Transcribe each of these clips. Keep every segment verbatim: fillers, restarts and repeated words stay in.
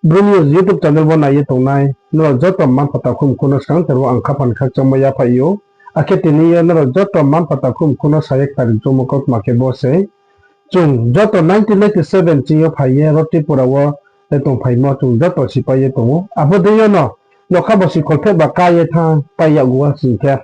Bru News YouTube channel wo nai ye tongnai nrao joto mma-mpha takhu mkhu no skangther wo ang khaphang khakchangmo yaphaih ou. Akhe tini yo nrao joto mma-mpha takhu mkhu no sa ye khnari choungmo kautma khe bo se. Chung joto nineteen ninety-seven ching yo phai ye ro Tripura wo tongphaimo chung joto sipai ye tong ou. Abo dei yo no nokha bo sikhol phehba ká ye thanng pai yag wo sing khe,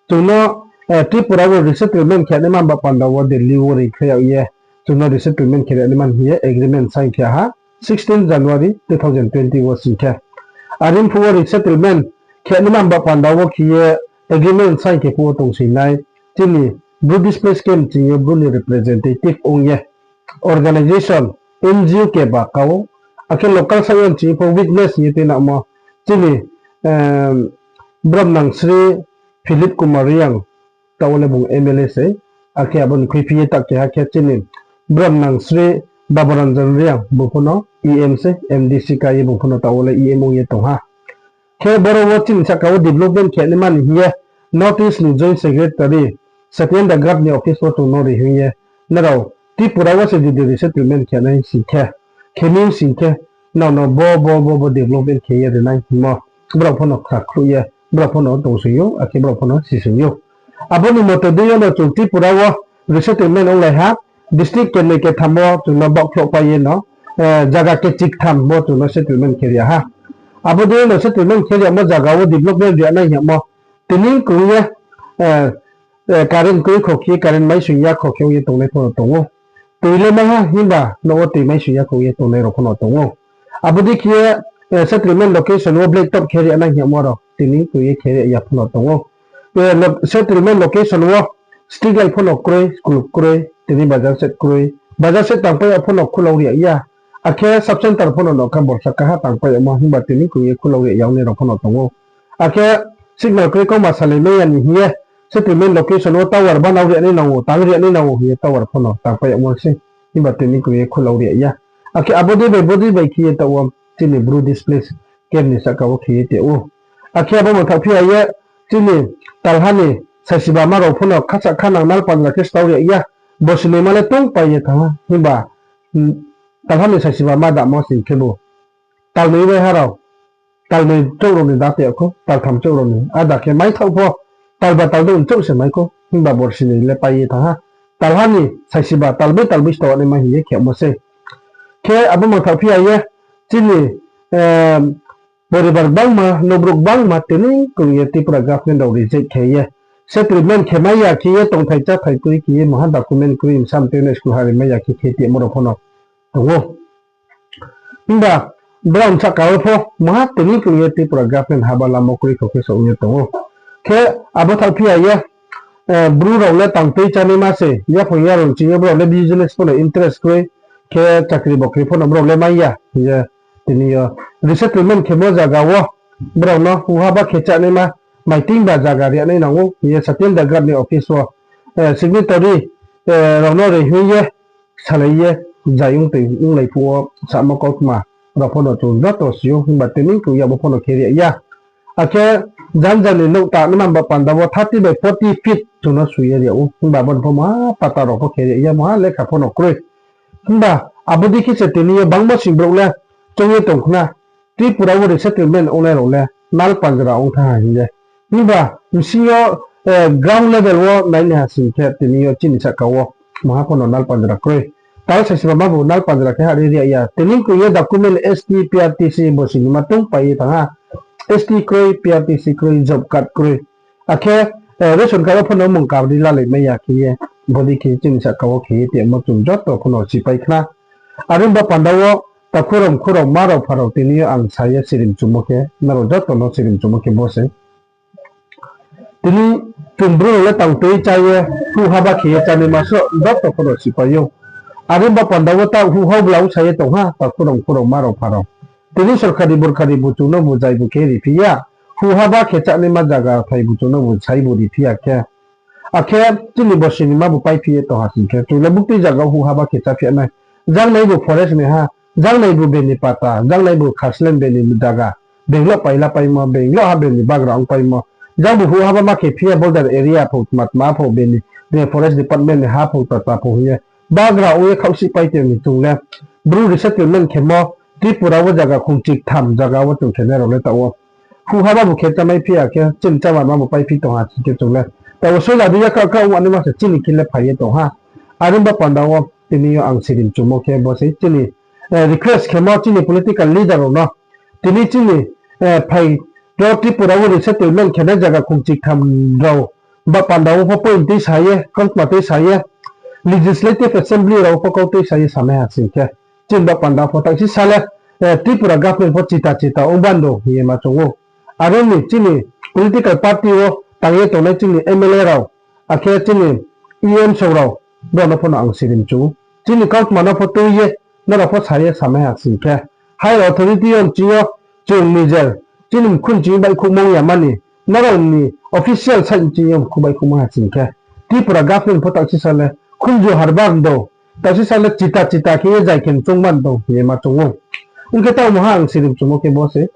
chung no Tripura wo resettlement khe naima ba panda wo Delhi wo ri khe yag ye, chung no resettlement khe ri naima hing ye agreement sign khe ha sixteen January two thousand twenty wo sing khe. Are phuh wo resettlement khe naima ba panda wo khe ye agreement sign khe phuh wo tongsoingnai chini Bru displaced camp ching yo Bru ni representative ong ye organisation, N G O keba ka ou, akhe local side yo ching pho witness hing ye tuinangmo chini Bromnang Sri Philip Kumar Reang, taoh wo le bung M L A se, akhe abo ni khuiphi ye ta keha khe chini Bromnang Sri Baburanjan Reang, bung pho no E M se, M D C ka ye bung pho no taoh wo le E M ong ye tong ha. Khe boro wo chini sahka wo development khe naima ni hing ye North East ni Joint Secretary Satyendra Garg ni office wo chung no ri hing ye, nrao Tripura wo se jodi resettlement khe nai sing khe, khe mi sing khe, nrao no bo bo bo bo development khe ye ri nai hingmo, brao pho no khrakhruh ye brao pho no tongsing ou, akhe brao pho no sising ou. Abo ni moto dei yo no chung Tripura wo resettlement onglai ha, district kennoi ketham wo chung no baohkhlouh pai ye no, zaga kechiktham wo chung no settlement khe ri ha. Abo dei no settlement khe ri yagmo zaga wo development ri nai hingmo, tini krung ye current kroi kho khe, current maisoing ya kho khe ong ye tongnai pho no tong ou. Toi le maiha himba nouh wo toi maisoing ya kho ye tongnai rao pho no tong ou. Abo dei khe ye settlement location wo blacktop khe ri nai hingmo rao tini krung ye khe ri ya pho no tong ou. Settlement location wo street light pho no kroi, school kroi, tini bazar shed kroi, bazar shed tangpai yag pho no khulau ri ya, akhe sub center pho no nokha borsa kaha tangpai yagmo himba tini krung ye khulau ri ya ongnai rao pho no tong ou. Akhe signal kroi kauma salai mai ya ni hing ye settlement location wo tower banao ri nai nang ou, tang ri nai nang ou hing ye tower pho no tangpai yagmo se, himba tini krung ye khulau ri ya. Akhe abo dei bai bo dei bai khe ye taoh wo chini Bru displaced camp ni sahka wo khe ye tong ou. Akhe abo mangthaoh phi ya ye chini talha ni saisibama rao pho no khasa khanang nalpanjra khe stao ri ya, bo sinoima le tongpai ye thanng ha, himba talha ni saisibama damo sing khebu talnoi waiha rao, talnoi chouh rao ni da te khou, taltham chouh rao ni ada khe maithaoh pho, talba talnoi chouh se mai khou, himba borsi ni le pai ye thanng ha. Talha ni saisiba talboi talboi stao naima hing ye khemo sei. Khe abo mangthaoh phi ya ye, chini poribar gbangma, nouhbrouh gbangma tini krung ye Tripura government rao reject khe ye, settlement khe mai ya khe ye, tongthai cháthai kroi khe ye, maha document kroi, bsa mtoi no school ha ri mai ya khe khe tongmo rao pho no tong ou. Himba brao sahka wo pho maha tini krung ye Tripura government haba lamo kroi kho khe sa ong ye tong ou. Khe abo thaoh phi ya ye, Bru rao le tangtui chánaima se, yaphang yarung ching yo brao le business pho no interest kroi, khe chakri bokri pho no brao le mai ya hing ye, tini yo resettlement khemo zaga wo brao no huhaba khe chánaima, maiting ba zaga ri nai nang ou hing ye Satyendra Garg ni office wo signatory rao no ri hing ye, salai ye, zai ong toi onglai phuh wo samo kautma rao pho no chung joto si ou, himba tini krung ye abo pho no khe ri ya. Akhe janja ni nouh ta naima ba panda wo thirty by forty feet chung no sui ye ri ou, himba abo ni pho maha pata rao pho khe ri ya, maha lekha pho no kroi. Himba abo dei khe se tini yo bangma sing brouh le choung ye tong khna, Tripura wo resettlement ongnai rao le nalpanjra ong thanng ha hing ye. Himba bsing yo ground level wo nai ni ha sing khe tini yo chini sahka wo maha pho no nalpanjra kroi. Tal saisibama bu nalpanjra khe ha ri ri ya. Tini krung ye document S T, P R T C bo sinoima tongpai ye thanng ha. S T kroi, P R T C kroi, job card kroi. Akhe ration card wo pho no mung kabri lalai mai ya khe ye, bo dei khe chini sahka wo khe ye tongmo chung joto pho no sipai khna. Are ong ba panda wo takhu rao mkhu rao ma rao pha rao tini yo ang sa ye sirimchumo khe, nrao joto no sirimchumo khe bo se. Tini chung Bru rao le tangtui chá ye, huhaba khe ye chánaima sroh joto pho no sipai ou. Are ong ba panda wo ta huhau bla ongsa ye tong ha, takhu rao mkhu rao ma rao pha rao. Tini sorkari borkari bu chung no bu zai bu khe ri phi ya, huhaba khe chánaima zaga thai bu chung no bu sai bu ri phi ya khe. Akhe chini bo sinoima bu paiphi ye tong ha sing khe, chung le buktui zaga wo huhaba khe cháphi ya nai. Jangnai bu forest ni ha, jangnai bu beni pata, jangnai bu khaslen beni zaga, benglo paila paimo, benglo ha beni bagra ong paimo. Jang bu huhaba ma khe phi ya border area pho, tma tma pho beni, forest department ni ha pho, tata pho hing ye bagra ong ye khaohsi pai tong ni chung le. Bru resettlement khemo Tripura wo zaga khongchi tham zaga wo chung khenai rao le taoh wo. Huh haba bu khe chámai phi ya khe, chini cháma ma bu paiphi tong ha sing khe chung le. Taoh wo soila di ya kha kha ong ani ma se chini khe le phai ye tong ha. Are ba panda wo tini yo ang sirim chumo khe bo se chini, eh, request khemo chini political leader rao no. Tini chini, eh, phai ro Tripura wo resettlement khenai zaga khongchi tham rao ba panda wo pho point tei sa ye, kautma tei sa ye, Legislative Assembly rao pho kau tei sa ye samai ha sing khe. Chini ba panda pho taksi sa le, eh, Tripura government pho chita chita ong bando hing ye ma chung ou. Aro ni chini political party wo tang ye tongnai chini M L A rao, akhe chini E M song rao, brao no pho no ang sirim chu ou. Chini kautma no pho tui ye, nrao pho sa ye samai ha sing khe. Higher authority yo nching yo chung nijer, chini mkhu nching yo baihkhouhmung ya mani, nrao ni official side nching yo mkhu baihkhouhmung ha sing khe. Tripura government pho taksi sa le, khunju harbar do, taksi sa le chita chita khe ye zai khe chung man do hing ye ma chung ou. Ong khe taoh mo ha ang sirim chumo khe bo se.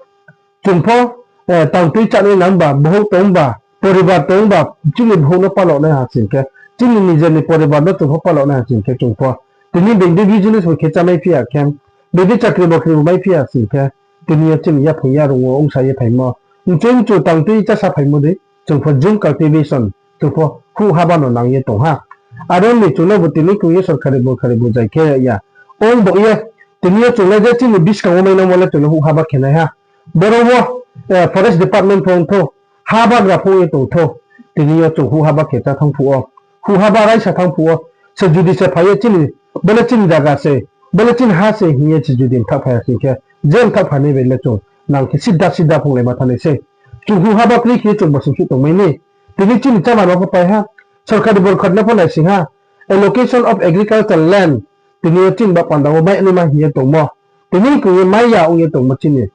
Chung pho, eh, tang tui chánai nang ba, bohouh tong ba, poribar tong ba, chini bohouh no palo nai ha sing khe, chini nijer ni poribar no chung pho palo nai ha sing khe chung pho. Tini being dei business bo khe chámai phi ya khe, being dei chakri bokri bo mai phi ya sing khe, tini yo chini yaphang yarung wo ongsa ye phaimo. Mchu mchu tang tui chása phaimo dei, chung pho jhum cultivation, chung pho huh haba no nang ye tong ha. Aro ni chung no bo tini kung ye sorkari borkari bo zai khe ya. Ong bo ye, tini yo chung le je chini buskang wo mai nangmo le chung le huh haba khenai ha. Boro wo, eh, forest department pho ong thou, habagra pho ong ye tong thou, tini yo chung huh haba khe chá thanng phuh wo, huh haba raisa thanng phuh wo, se judi se phai ye chini, bo le chini zaga se, bo le chini ha se hing ye se judi mthaoh phai ya sing khe, je mthaoh phainai bai le chung nang khe sida sida phunglaima thanngnai sei. Chung huh haba kroi khe chung bo sing suh tongmai ni. Tini chini cháma no pho pai ha, sorkari borkari no pho naising ha, allocation of agricultural land, tini yo chini ba panda wo mai naima hing ye tongmo. Tini kung ye mai ya ong ye tongmo chini,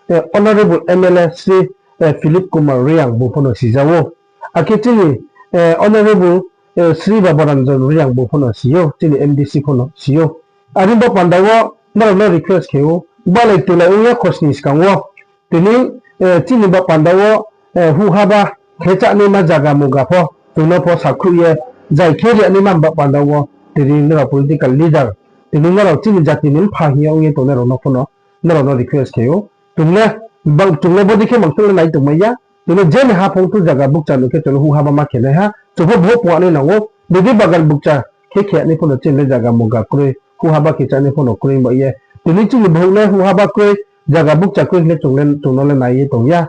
eh, Honorable M L A Shri, eh, Philip Kumar Reang bung pho no sija ou. Akhe chini, eh, Honorable, eh, Shri Baburanjan Reang bung pho no si ou, chini M D C pho no si ou. Are ba panda wo nrao no request khe ou, balai tulai ong ya khosni skang wo. Tini, eh, chini ba panda wo, eh, huh haba khe chánaima zaga muga pho, chung no pho sakhruh ye, zai khe ri naima ba panda wo, tini nrao political leader, tini nrao chini jati ni mpha hing ye ong ye tongnai rao no pho no, nrao no request khe ou. Chung le, bang, chung le bodei khe mangthoh le nai tongmai ya, chung le je ni ha phung thu zaga bukcha no khe chung le huh haba ma khe nai ha, chung pho bo phuanai nang ou, bidi bagan bukcha khe khe nai pho no chini le zaga muga kroi, huh haba khe chánai pho no kroi ba ye. Tini chini bohouh le huh haba kroi, zaga bukcha kroi hing le chung le, chung no le nai ye tong ya.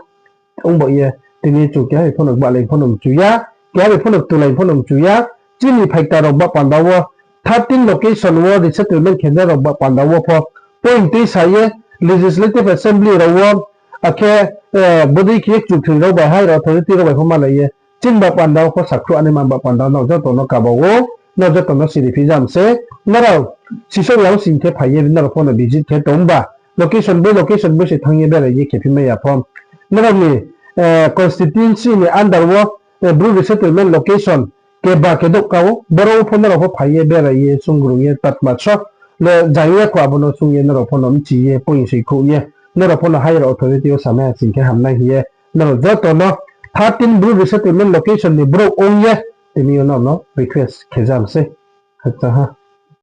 Ong bo ye, tini chung keha bai pho no gbahlai pho no mchu ya, keha bai pho no tulai pho no mchu ya, chini phaikta rao ba panda wo, thirteen location wo resettlement khenai rao ba panda wo pho, point tui sa ye, Legislative Assembly rao wo, akhe, eh, bodei khe ye chukri rao bai, higher authority rao bai pho malai ye, chini ba panda wo pho sakhruh naima ba panda wo nrao joto no kaba ou, nrao joto no siri phi jam se, nrao, sisok yang sing khe phai ye, nrao pho no visit khe tong ba, location bai location bai se thanng ye berai ye khe phi mai ya pho. Nrao ni, eh, constituency ni under wo, eh, Bru resettlement location, keba khe douh ka ou, boro wo pho nrao pho phai ye berai ye, sungrung ye, tatma so, le jai ye kho abo no sung ye, nrao pho no mchi ye, poing soi khouh ye, nrao pho no higher authority wo samai ha sing khe hamnai hing ye, nrao joto no thirteen Bru resettlement location ni brouh ong ye, tini yo nrao no request khe jam se. Khakchang ha.